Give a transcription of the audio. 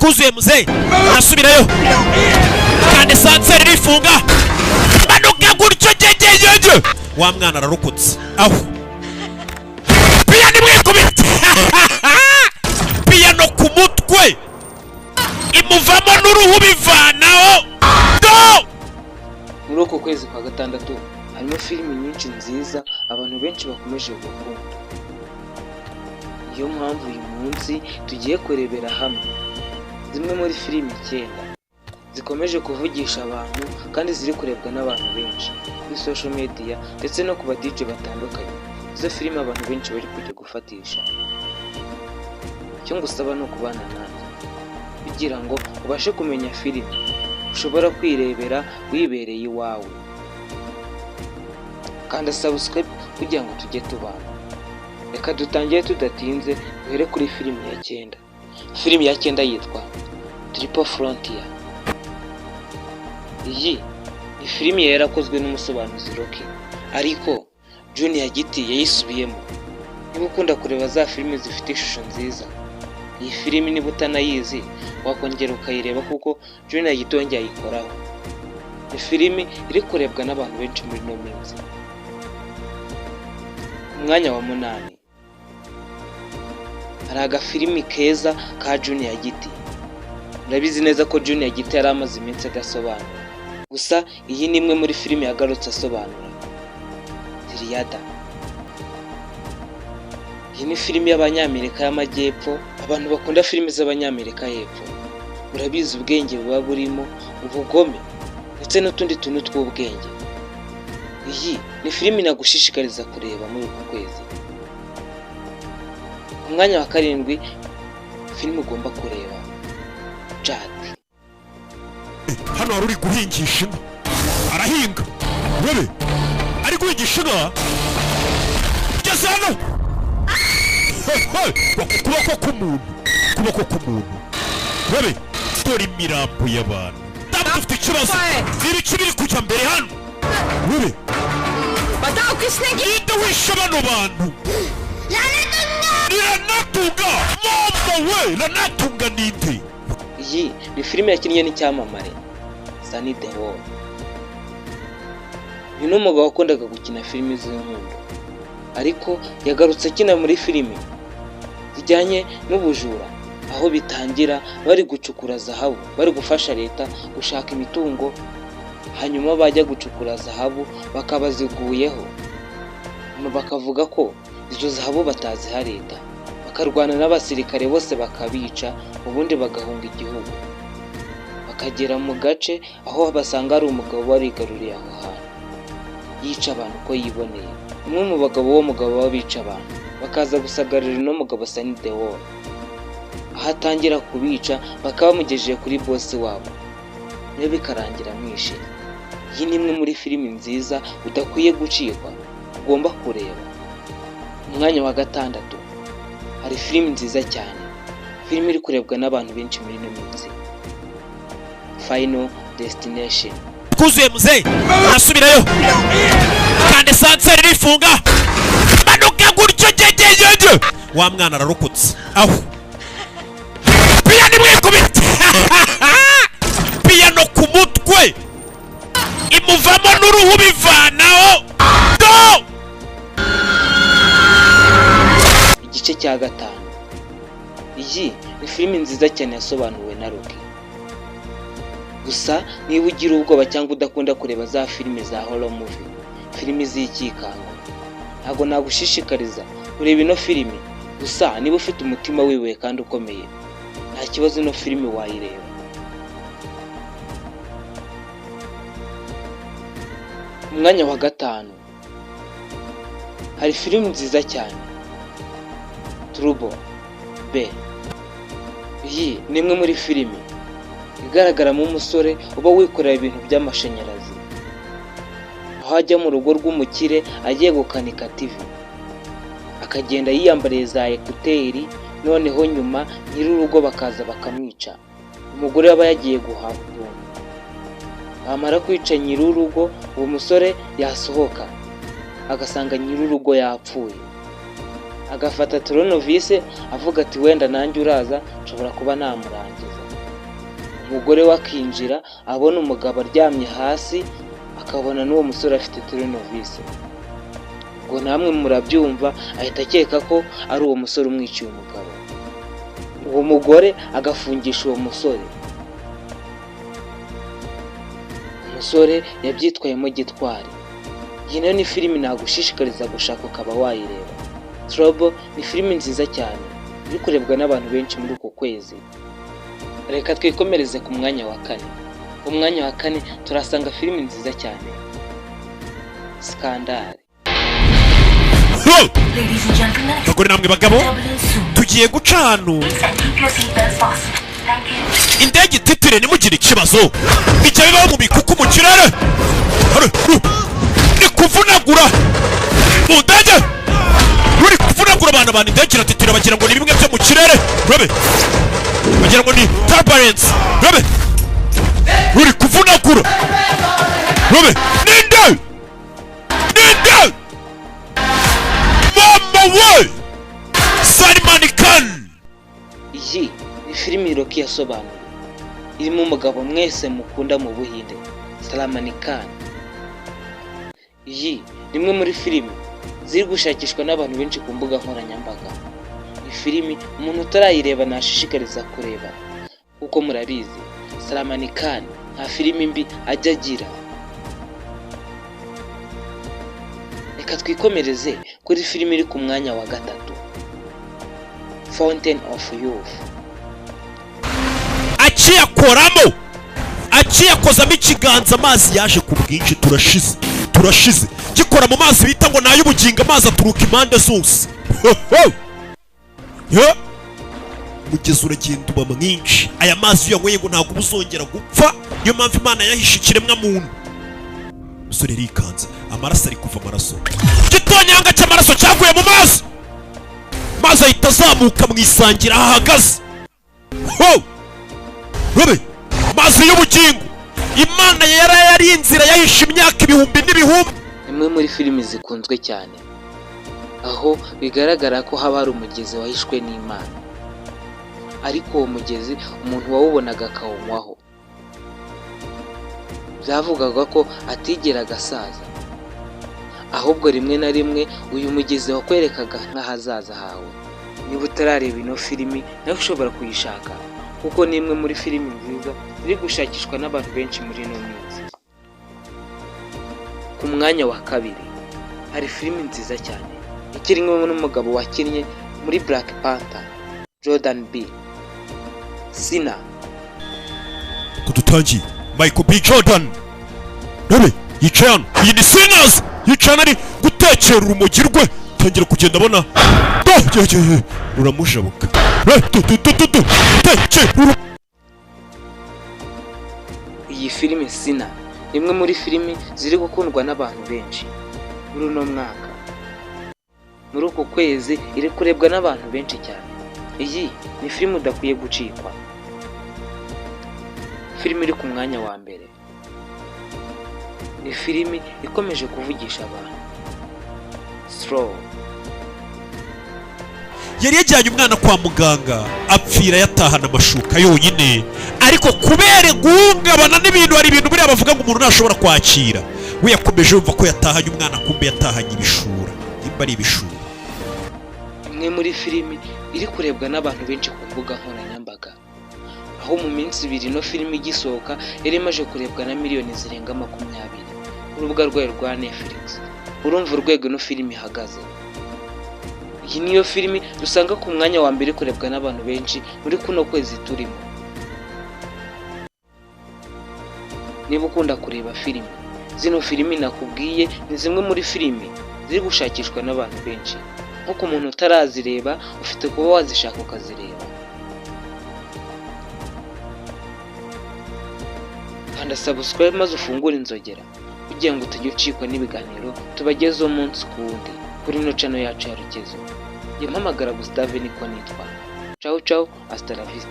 Twuzuye muzehe, arasubirayo kandi ascenseur irifunga, manuka gutyo gegegege. Wa mwana ararokotse. Aho piyano imwikubita, piyano ku mutwe imuvamo n'uruhu bivanaho do. Muri uku kwezi kwa gatandatu harimo filimi nyinshi nziza abantu benshi bakomeje gukunda. Niyo mpamvu uyu munsi tugiye kurebera hamwe zimwe muri filimi icyenda zikomeje kuvugisha abantu kandi ziri kurebwa n'abantu benshi kuri social media ndetse no ku ba DJ batandukanye. Izo filimi abantu benshi bari kujya gufatisha. Icyo ngusaba ni ukubana nanjye kugira ngo ubashe kumenya filimi ushobora kwirebera wibereye iwawe. Kanda subscribe kugira ngo tujye tubana. Reka dutangire tudatinze, duhere kuri filimi ya cyenda. Filimi ya cyenda yitwa Triple Frontier. Iyi ni filimi yarakozwe n'umusobanuzi Rocky, ariko Junior Giti yayisubiyemo. Niba ukunda kureba za filimi zifite ishusho nziza, iyi filimi niba utanayizi wakongera ukayireba kuko Junior Giti yongeye ayikoraho. Ni filimi iri kurebwa n'abantu benshi muri ino minsi. Ku mwanya wa munani hari agafilimi keza ka Junior Giti. Murabizi neza ko Junior Giti yari amaze iminsi adasobanura, gusa iyi ni imwe muri filimi yagarutse asobanura, Triada. Iyi ni filimi y'Abanyamerika y'Amajyepfo. Abantu bakunda filimi z'Abanyamerika y'Epfo murabizi ubwenge buba burimo, ubugome ndetse n'utundi tuntu tw'ubwenge. Iyi ni filimi nagushishikariza kureba muri uku kwezi. Ku mwanya wa karindwi, filimi ugomba kureba, Jack. Hano hari uri guhingisha inka, arahinga. Urebe ari guhingisha inka, ngeze hano ku kuboko k'umuntu, ukuboko k'umuntu. Urebe dore imirambo y'abantu. Ndabona dufite ikibazo. Ibiki biri kujya mbere hano? Urebe, ninde wishe bano bantu? Ni Ranatunga. Mama we, Ranatunga ninde? Iyi ni filime yakinnye n'icyamamare Sunny Deol. Uyu ni umugabo wakundaga gukina filimi z'inkundo, ariko yagarutse akina muri filimi zijyanye n'ubujura, aho bitangira bari gucukura zahabu, bari gufasha leta gushaka imitungo, hanyuma bajya gucukura zahabu bakabaziguyeho, nyuma bakavuga ko izo zahabu bataziha leta, bakarwana n'abasirikare bose bakabica, ubundi bagahunga igihugu, bakagera mu gace aho basanga hari umugabo warigaruriye aho hantu, yica abantu uko yiboneye. Umwe mu bagabo, w'uwo mugabo baba bica abantu, bakaza gusagarira uno mugabo Sunny Deol, aho atangira kubica bakaba bamugejeje kuri boss wabo, nawe bikarangira amwishe. Iyi ni imwe muri filimi nziza udakwiye gucikwa, ugomba kureba. Umwanya wa gatandatu hari filimi nziza cyane, filimi iri kurebwa n'abantu benshi muri ino minsi, Final Destination. Twuzuye muzehe, arasubirayo kandi ascenseur irifunga, manuka gutyo gegegege. Wa mwana ararokotse. Aho piyano imwikubita, piyano ku mutwe imuvamo n'uruhu bivanaho do. Igice cya gatanu. Iyi ni filimi nziza cyane yasobanuwe na Rocky. Gusa niba ugira ubwoba cyangwa udakunda kureba za filime za horror movie, filimi z'ikikango, ntabwo nagushishikariza kureba ino filimi. Gusa niba ufite umutima wibuye kandi ukomeye, nta kibazo, ino filimi wayireba. Ku mwanya wa gatanu hari filimi nziza cyane, Turbo B. Iyi ni imwe muri filimi igaragaramo umusore uba wikorera ibintu by'amashanyarazi, aho ajya mu rugo rw'umukire agiye gukanika TV, akagenda yiyambariye za écouteurs, noneho nyuma nyir'urugo bakaza bakamwica. Umugore aba yagiye guhaha utuntu, bamara kwica nyir'urugo, uwo musore yasohoka agasanga nyir'urugo yapfuye, agafata tournevis avuga ati: "Wenda nanjye uraza nshobora kuba namurangiza." Umugore we akinjira abona umugabo aryamye hasi, akabona n'uwo musore afite tournevis. Ubwo namwe murabyumva, ahita akeka ko ari uwo musore umwiciye umugabo. Uwo mugore agafungisha uwo musore. Umusore yabyitwayemo gitwari. Iyi nayo ni filimi nagushishikariza gushaka ukaba wayireba. Trouble ni filimi nziza cyane iri kurebwa n'abantu benshi muri uku kwezi. Reka twikomereze ku mwanya wa kane. Ku mwanya wa kane turasanga filimi nziza cyane, Scandal. Ladies and gentlemen, Abagore namwe bagabo, turbulence soon. tugiye guca ahantu. Please and keep your seatbelts fastened. Thank you. Indege ititire, ntimugire ikibazo. Bijya bibaho mu bikuku mu kirere. Hano, ni kuvunagura mu ndege, ruri kuvunagura abantu. Indege iratitira, bagira ngo ni bimwe byo mu kirere. Rebe, bagira ngo ni turbulence. Rebe, ruri kuvunagura. Rebe, ninde, ninde? Mama we, Salman Khan! Iyi ni filimi Rocky yasobanuye, irimo umugabo mwese mukunda mu Buhinde, Salman Khan. Iyi ni imwe muri filimi ziri gushakishwa n'abantu benshi ku mbuga nkoranyambaga. Ni filimi umuntu utarayireba nashishikariza kureba, kuko murabizi Salman Khan nta filimi mbi ajya agira. Reka twikomereze kuri filimi iri ku mwanya wa gatatu, Fountain of Youth. Akiyakoramo, akiyakozamo ikiganza, amazi yaje ku bwinshi. Turashize, turashize! Gikora mu mazi bita ngo ni ay'ubugingo, amazi aturuka impande zose. Yo! Umugezi uragenda uba mwinshi. Aya mazi iyo uyanyweye ngo ntabwo uba uzongera gupfa. Niyo mpamvu Imana yahishe ikiremwa muntu. Umusore yarikanze, amaraso ari kuva, amaraso, igitonyanga cy'amaraso cyaguye mu mazi. Mazi ahita azamuka mu isangira aho ahagaze. Ho! Rube mazi y'ubugingo Imana yari yari inzira yahishe imyaka ibihumbi n'ibihumbi. Imwe muri filimi zikunzwe cyane, aho bigaragara ko haba hari umugezi wahishwe n'Imana, ariko uwo mugezi umuntu wawubonaga akawunywaho byavugaga ko atigeraga asaza, ahubwo rimwe na rimwe uyu mugezi wakwerekaga nk'ahazaza hawe. Niba utarareba ino filimi, nawe ushobora kuyishaka, kuko ni imwe muri filimi nziza ziri gushakishwa n'abantu benshi muri ino minsi. Ku mwanya wa kabiri hari filimi nziza cyane ikinwemo n'umugabo wakinnye muri Black Panther, Jordan B Sina. Ko dutangiye, Michael B Jordan, rebe, yicaye hano. Iyi ni Sinners. Yicaye hano ari gutekera urumogi rwe, tangira kugenda abona do ye, ye, ye, ruramujabuka. Re, tu tu tu tu tu tekera. Iyi filimi Sina ni imwe muri filimi ziri gukundwa n'abantu benshi muri uno mwaka, muri uku kwezi iri kurebwa n'abantu benshi cyane. Iyi ni filimi udakwiye gucikwa. Filimi iri ku mwanya wa mbere ni filimi ikomeje kuvugisha abantu, Straw. Yari yajyanye umwana kwa muganga, apfira yatahana amashuka yonyine, ariko kubera guhungabana n'ibintu, hari ibintu buriya bavuga ngo umuntu ntashobora kwakira, we yakomeje yumva ko yatahanye umwana, kumbe yatahanye ibishura, nimba ari ibishura. Imwe muri filimi iri kurebwa n'abantu benshi ku mbuga nkoranyambaga, aho mu minsi 2 ino filimi igisohoka yari imaze kurebwa na miliyoni zirenga 20 ku rubuga rwayo rwa Netflix. Urumva urwego ino filimi ihagaze. Iyi niyo filimi dusanga ku mwanya wa mbere iri kurebwa n'abantu benshi muri kuno kwezi turimo. Niba ukunda kureba filimi, zino filimi nakubwiye ni zimwe muri filimi ziri gushakishwa n'abantu benshi. Nko ku muntu utarazireba, ufite kuba wazishaka ukazireba. Kanda subscribe maze ufungure inzogera kugira ngo utajya ucikwa n'ibiganiro tubagezeho umunsi ku wundi kuri ino channel yacu ya Rugezo. Njye mpamagara Gustave niko nitwa. Ciao ciao, hasta la vista.